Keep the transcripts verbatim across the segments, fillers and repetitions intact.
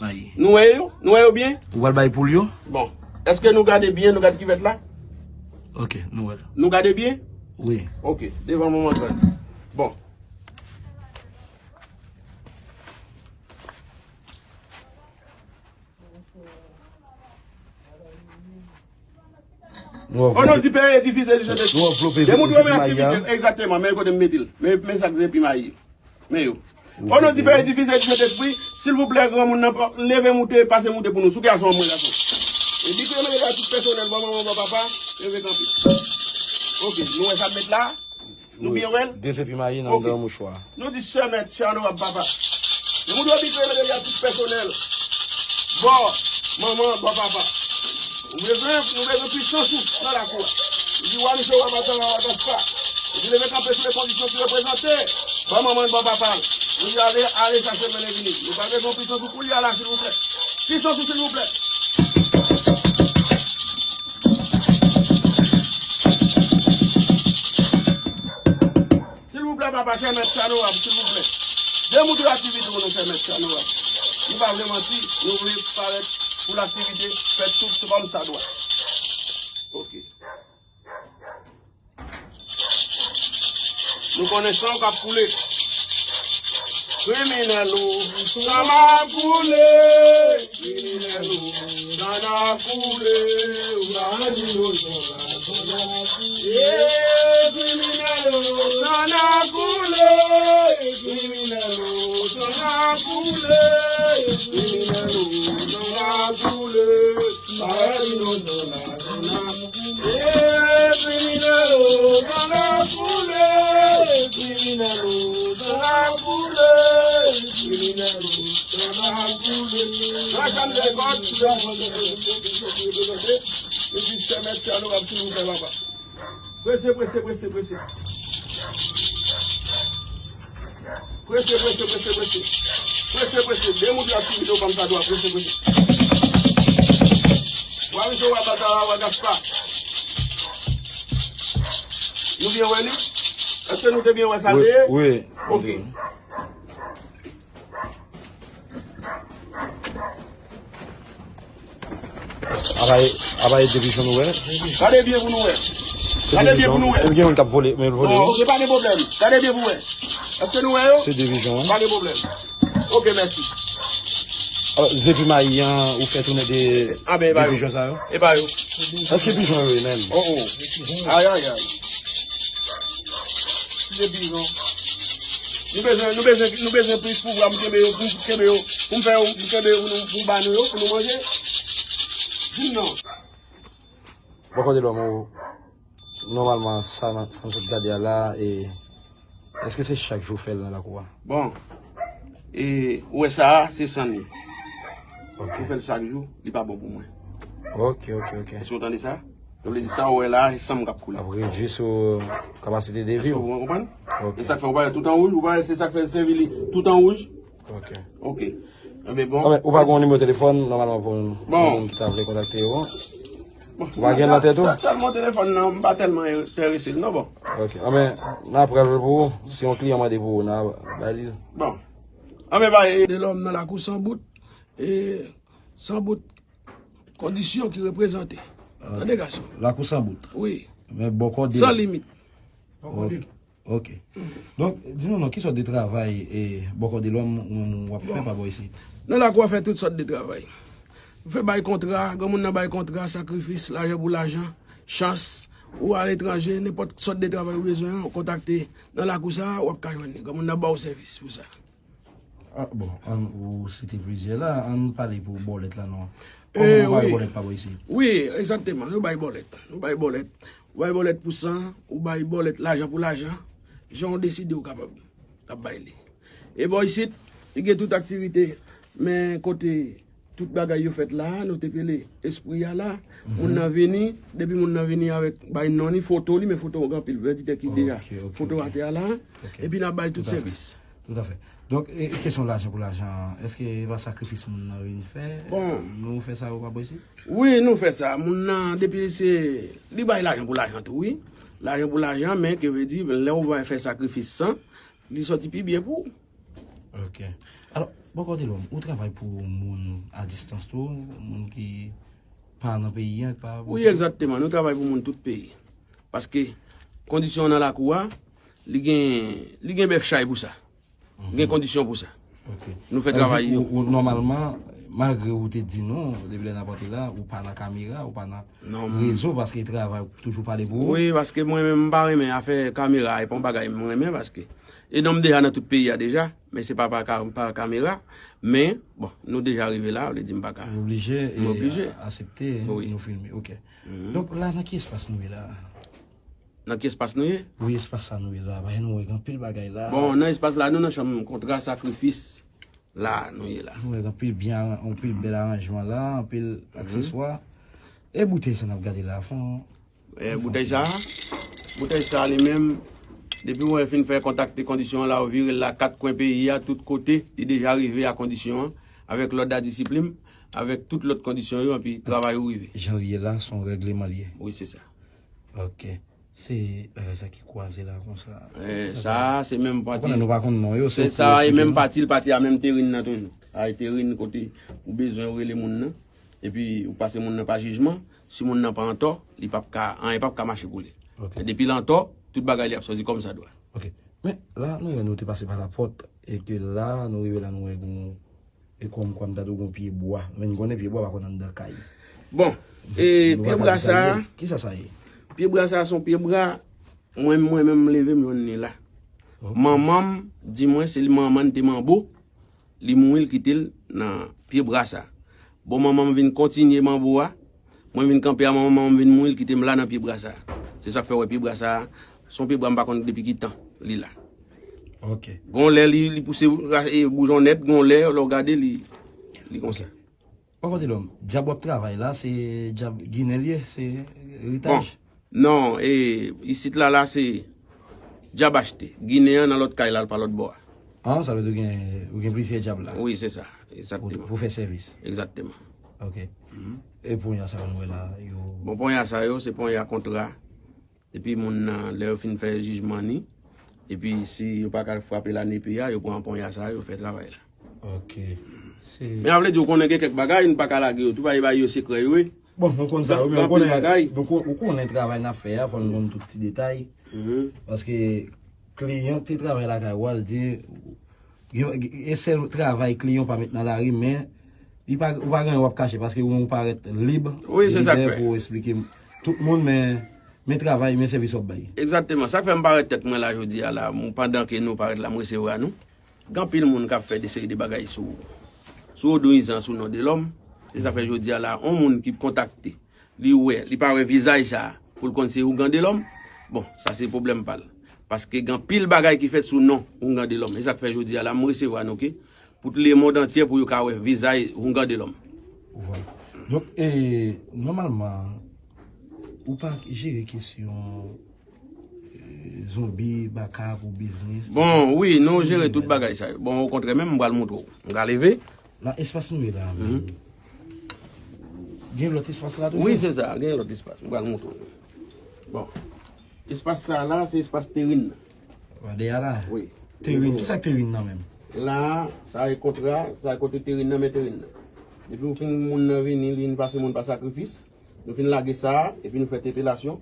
Mayi. Nou wè yo? Nou wè yo byen? Ou pral bay poul yo? Bon. Èske nou gade byen, nou gad kivèt la? Ok, nou wè l. Nou gade byen? Wi. Ok, devan manman grann. Bon. O non di Pè, Fis e di Sentespri. Demoun yo men aktivite, egzakteman, men kote m mete l. Men, men sa k zepi mayi. Men yo. O non di Pè, Fis e di Sentespri, silvouplè, granmoun nan, leve moute, pase moute pou nou. Sou gason an, mwen gason. E di ke mwen tout pèsonèl, bon manman, bon papa, leve kanpe. Ok, nou wè sa m met la? Nou byen wè l? De zepi mayi nan, ok, anndan mouchwa. Nou di sè mèt, sè onorab papa. Demoun yo abitye mete li a tout pèsonèl. Bò manman, bò papa. Nou bezwen, nou bezwen pwisans ou nan lakou a. Nou di wa misye wa batay wa gafa. Nou di leve kanpe sou le kondisyon ki reprezante. Bò manman, bò papa. Nou di ale, ale chache mennen vini. Nou pa bezwen pwisans ou koulye a la, silvouplè. Pwisans ou, silvouplè. Silvouplè, papa, chè mèt, chè onorab, silvouplè. Demontre aktivite w non, chè mèt, chè onorab. Nou pa vle manti, nou vle parèt pou laktivite fèt tout kòm sa dwa. Ok. Nou konnen san k ap koule. Kriminèl ou, san m ap koule. Kriminèl ou, san n ap koule. Ou pa di nou san n ap koule. Ye, kriminèl ou, san n ap koule. Kriminèl ou, san n ap koule. Kriminèl ou, san n ap koule. Parèt inosan la, san n ap koule. Kriminèl ou, san n ap koule. Kriminèl ou, san n ap koule. Kriminèl ou, san n ap koule. Prese, prese, prese, prese, prese. Prese, prese, prese, prese. Prese, prese. Demontre aktivite w kòm sa dwa. Prese, prese. Wa misye, wa batay, wa gafa. Nou byen wè li? Èske nou te byen wè sa l te ye? Wi, wi. Ok. Apa e, apa e de pizon nou wè? Gade byen pou nou wè. Gade byen pou nou wè. Epi gen moun k ap vole, men l vole. Non, ok, pa de pwoblèm. Gade byen pou wè. Èske nou wè yo? Se de pizon, wi. Pa de pwoblèm. Ok, mèsi. Alò, zepi mayi an, ou fè tounen de, de pizon sa yo? E pa yo. Èske pizon yo ye menm? Oh, oh. Ay, ay, ay. Depi non. Nou bezwen, nou bezwen, nou bezwen plis pouvwa pou kenbe yo, pou kenbe yo, pou m fè yo, pou kenbe yo, pou nou, pou ba nou yo, pou nou manje. Di m non. Bòkò de lòm ou, nòmalman, sa nan, sa m sot gade a la, e, èske se chak jou w fè l nan lakou a? Bon, e, ou wè sa a, se san l ye. Ok. Ou fè l chak jou, li pa bon pou mwen. Ok, ok, ok. Èske w tande sa? Sa vle di sa ou wè la, e san m k ap koule. Ap redui sou kapasite de vi w. Èske w konprann? Ok. E sa k fè ou pa wè tout an wouj, ou pa wè se sa k fè sèvi li tout an wouj? Ok. Ok. Enben bon. Anben, ou pa gen yon nimewo telefòn, nòmalman pou yon moun ki ta vle kontakte yo? Bon. Ou pa gen nan tèt ou? Tèlman telefòn nan, m pa tèlman enterese l non, bon. Ok. Anben, n a pran l pou ou. Si yon kliyan mande pou ou, n a bay li l. Bon. Anben, bay. De lòm nan lakou san bout, e san bout kondisyon ki reprezante. Tande gason. Lakou san bout. Wi. Men bòkò de. San limit. Bòkò de. Ok. Donk, di nou non, ki sòt de travay e bòkò de lòm ou menm w ap fè pa bò isit? Nan lakou a fè tout sòt de travay. Ou fè bay kontra, granmoun nan bay kontra, sakrifis, lajan pou lajan, chans, ou aletranje, nenpòt sòt de travay ou bezwen an, ou kontakte nan lakou sa a, w ap ka jwenn li. Granmoun nan ba w sèvis pou sa. Ah, bon, ann, ou site plizyè la, ann pale pou bòlèt la non. Kòman yo bay bòlèt pa bò isit? Wi, egzakteman, yo bay bòlèt. Nou bay bòlèt. Ou bay bòlèt pou san, ou bay bòlèt lajan pou lajan. Jan w deside ou kapab, k ap bay li. E bò isit, li gen tout aktivite, men kote tout bagay yo fèt la, nou te pele espri a la. Moun nan vini, depi moun nan vini avèk bay non li, foto li, men foto gen anpil vèditè ki deja foto atè a la. Epi n ap bay tout sèvis. Toutafè. Donk, e, e kesyon lajan pou lajan an, èske e pa sakrifis moun nan vin fè? Bon. Nou fè sa yo pa bò isit? Wi, nou fè sa. Moun nan, depi se, li bay lajan pou lajan tou, wi. Lajan pou lajan, men, ke vle di, lè ou bay fè sakrifis san, li sòti pi byen pou ou. Ok. Alò, bò kote lòm, ou travay pou moun a distans tou, moun ki pa nan peyi a, pa... Wi, egzakteman. Nou travay pou moun tout peyi. Paske kondisyon an nan lakou a, li gen, li gen bèf chay pou sa. Gen kondisyon pou sa. Ok. Nou fè travay yo. Ou, ou, nòmalman, malgre ou te di nou, depi lè n ap antre la, ou pa nan kamera, ou pa nan rezo, paske travay ou toujou pale pou ou. Wi, paske mwen menm, m pa renmen afè kamera, e pa yon bagay mwen renmen, paske e non m deja nan tout peyi a deja, men se pa pa, ka- pa kamera, men, bon, nou deja rive la, vle di m pa ka. Ou oblije, m oblije aksepte nou filme, ok. Donk, la, nan ki espas nou ye la? Nan ki espas nou ye? Wi, espas sa nou ye la. Paske nou wè gen anpil bagay la. Bon, nan espas la, nou nan chanm kontra sakrifis la, nou ye la. Nou wè gen anpil byen, anpil bèl aranjman la, anpil akseswa. E boutèy sa n ap gade la, fon. E boutèy sa, boutèy sa li menm, depi w fin fè kontakte kondisyon la, ou vire l la, kat kwen peyi a, tout kote, li deja rive a kondisyon an, avèk lòd a disiplin, avèk tout lòt kondisyon yo, epi travay ou rive. Jan l ye la, se yon règleman l ye. Wi, se sa. Ok. Se bagay sa ki kwaze la konsa. Eh, sa, se menm pati. Nou pa konn non yo, se sa, e menm pati, l pati a menm terin nan toujou. A terin kote ou bezwen ou rele moun nan. Epi ou pase moun nan pa jijman. Si moun nan pa antò, li p ap ka, anyen p ap ka mache pou li. Ok. Men depi l antò, tout bagay li ap sòti kòmsadwa. Ok. Men la, nou wè nou te pase pa lapòt, e ke la, nou rive la, nou wè gon E kòm kwa m ta di w gon pye bwa. Men n konnen pye bwa pa konn anndan kay. Bon, e pye bwa sa a, kisa sa ye? Pye bwa sa a se yon pye bwa, mwen, mwen menm m leve m jwenn li la. Manman m di mwen se li manman n te manbo, li mouri l kite l nan pye bwa sa a. Bon, manman m vin kontinye manbo a, mwen vin kanpe a manman m vin mouri, l kite m la nan pye bwa sa a. Se sa k fè w wè pye bwa sa a, se yon pye bwa m pa konn depi ki tan li la. Ok. Gon lè li, li pouse e, boujon nèt, gon lè, lè w gade li, li konsa. Bon, kote lòm, djab w ap travay la, se djab ginen l ye, se eritaj? Bon, non, e, isit la, la, se djab achte. Ginen an nan lòt kay la, l pa lòt bò a. Ah, sa vle di ou gen, ou gen plizyè djab la? Wi, se sa, egzakteman. Pou, pou fè sèvis? Egzakteman. Ok. E ponya sa yo nou wè la, yo... Bon, ponya sa yo, se ponya kontra. Epi moun nan, lè yo fin fè jijman ni, epi si yo pa ka frape la nepe a, yo pran ponya sa, yo fè travay la. Ok. Se... Men a vle di, ou konnen gen kèk bagay, nou pa ka lage yo tou, pa bay yo sekrè yo, wi. Bon, nou konn sa, wi, men ou konnen, nou kon-, ou konnen travay n ap fè a, fò n konn tout ti detay. Paske kliyan te travay lakay ou a, l di, gen, gen, e sèl travay kliyan w pa met nan lari, men li pa, ou pa gen anyen w ap kache, paske ou menm ou parèt lib, libè pou w esplike tout moun, men, men travay, men sèvis w ap bay. Egzakteman. Sa k fè m parèt tèt mwen la jodi a la, m, pandan ke nou parèt la, m resevwa nou. Gen anpil moun k ap fè de seri de bagay sou, sou Odon Izan, sou non de lòm. Se sa fè jodi a la, on moun ki kontakte, li wè, li pa wè vizaj sa a, pou l konn se ougan de lòm. Bon, sa se pwoblèm pa l. Paske gen anpil bagay ki fèt sou non ougan de lòm. E sa k fè jodi a la, m resevwa nou ke pou tout lemonn antye pou yo ka wè vizaj ougan de lòm. Vwala. Donk, e, nòmalman, ou pa jere kesyon, e, zonbi, baka pou biznis, tout sa? Bon, wi, nou jere tout bagay sa yo. Bon, okontrè, menm m pral montre w. M ka leve. La, espas nou ye la, men gen lòt espas la toujou? Wi, se sa, gen lòt espas. M pral montre w. Bon. Espas sa la, se espas terin nan. Wa dèyè la? Wi. Terin, kisa k terin nan menm? La, sa e kontra, sa e kote terin nan, men terin nan. Depi ou fin moun nan vini, li vin pase moun pa sakrifis, nou fin lage sa a, epi nou fè tepelasyon,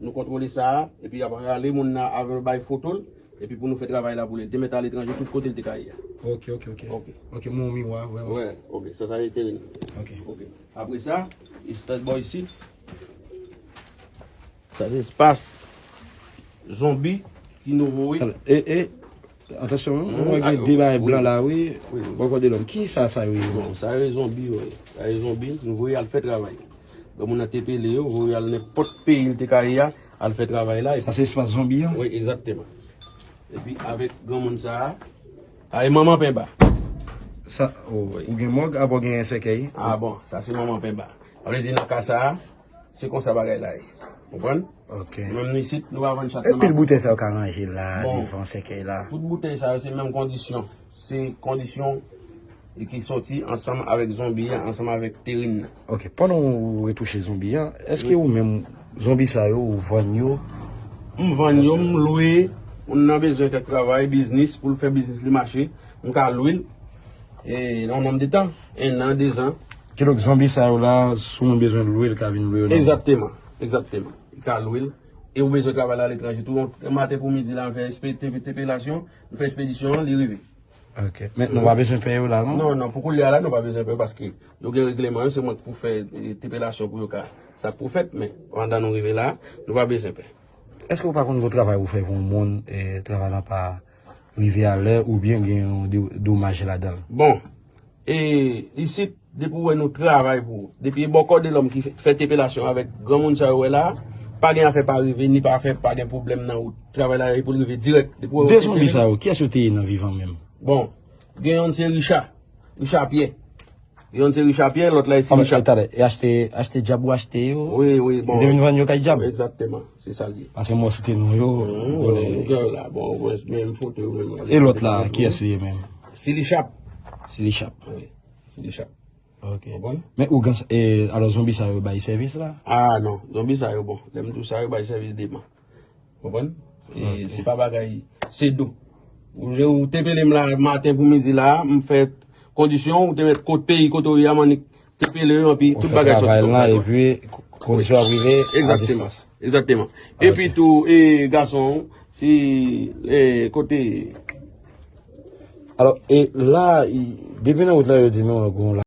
nou kontwole sa a, epi y ap rale moun nan avè bay foto l, epi pou nou fè travay la pou li. Li te mèt aletranje tout kote l te ka ye a. Ok, ok, ok. Ok. Ok, m wè yon miwa, vrèman. Wè, ok, sa, sa e terin nan. Ok. Ok. Apre sa, espas bò isit. Sa se espas zonbi ki nou voye. E, e, atansyon, wi, mwen gen de bagay blan la, wi. Wi, wi. Bò kote lòm. Ki sa, sa yo ye? Bon, sa yo zonbi, wi. Sa yo zonbi, nou voye al fè travay. Granmoun nan te pele yo, voye al nenpòt peyi l te ka ye a, al fè travay la. Sa se espas zonbi an? Wi, egzakteman. Epi avèk granmoun sa a, a e manman penba. Sa, oh, ou gen mòg, apa w gen sèkèy? Ah bon, sa se manman penba. Sa vle di nan ka sa a, se konsa bagay la ye. Konprann? Ok. Menm nou isit, nou pa vann chat nan maten. E pil boutèy sa yo ka ranje la, bon, devan sèkèy la? Tout boutèy sa yo, se menm kondisyon. Se kondisyon e ki sòti ansanm avèk zonbi a, ansanm avèk terin nan. Ok, pandan w retouche zonbi a, èske ou menm, zonbi sa yo, ou vann yo? M vann yo, m lwe, Moun nan bezwen kèk travay, biznis, pou l fè biznis li mache, m ka lwe l. E nan yon nonm de tan, en an, de zan. Kidonk, zonbi sa yo la, si moun bezwen lwe l, ka vin lwe yo nan. Egzakteman, egzakteman. Li ka lwe l. E ou bezwen travay la aletranje tou. Yon maten pou midi la, m fè espe-, te-, tepelasyon, m fè espedisyon an, li rive. Ok. Men nou pa bezwen pè yo la, non? Non, non, pou koulye a la, nou pa bezwen pè paske yo gen regleman yo, se mwen k pou fè eh, tepelasyon pou yo ka. Sa k pou fèt, men pandan nou rive la, nou pa bezwen pè. Èske ou pa konn gon travay ou fè pou yon moun, eh, travay lan pa rive a lè oubyen gen yon do- domaj ladan l? Bon, e isit, depi w wè nou travay pou ou, depi e bò Kòdelòm ki fè, fè tepelasyon avèk granmoun sa yo wè la, pa gen afè pa rive, ni pa afè pa gen pwoblèm nan wout. Travay la e pou l rive dirèk. Depi w wè yo De zonbi tepele, sa yo, kiyès yo te ye nan vivan menm? Bon, gen yonn se Richa, Richa Pyè. Yonn se Richa Pyè, lòt la e Simicha. Talè, e achte, achte djab ou achte yo? Wi, wi, bon. Yo te vin vann yo kay djab? Egzakteman, se sa l ye. Paske mwen site non yo, ou konnen. Ou gen la, bon, ou wè menm foto yo menm. E lòt la, kiyès li ye menm? Silichap. Silichap. Wi, Silichap. Ok. Konprann? Men ougan, e, alò zonbi sa yo bay sèvis la? Ah non, zonbi sa yo bon. Lè m di w sa yo bay sèvis deman. Konprann? E, se pa bagay, se do. Ou, ou tepele m la maten pou midi la, m fè kondisyon, ou te mèt kot peyi, kote ou ye a, m annik tepele yo, anpi tout bagay sòti kòmsa. Ou fè travay lan, epi kondisyon ap rive a distans. Egzakteman. Epi tou, e, gason, si, e, kote. Alò, e la, depi nan wout la, yo di nou, gon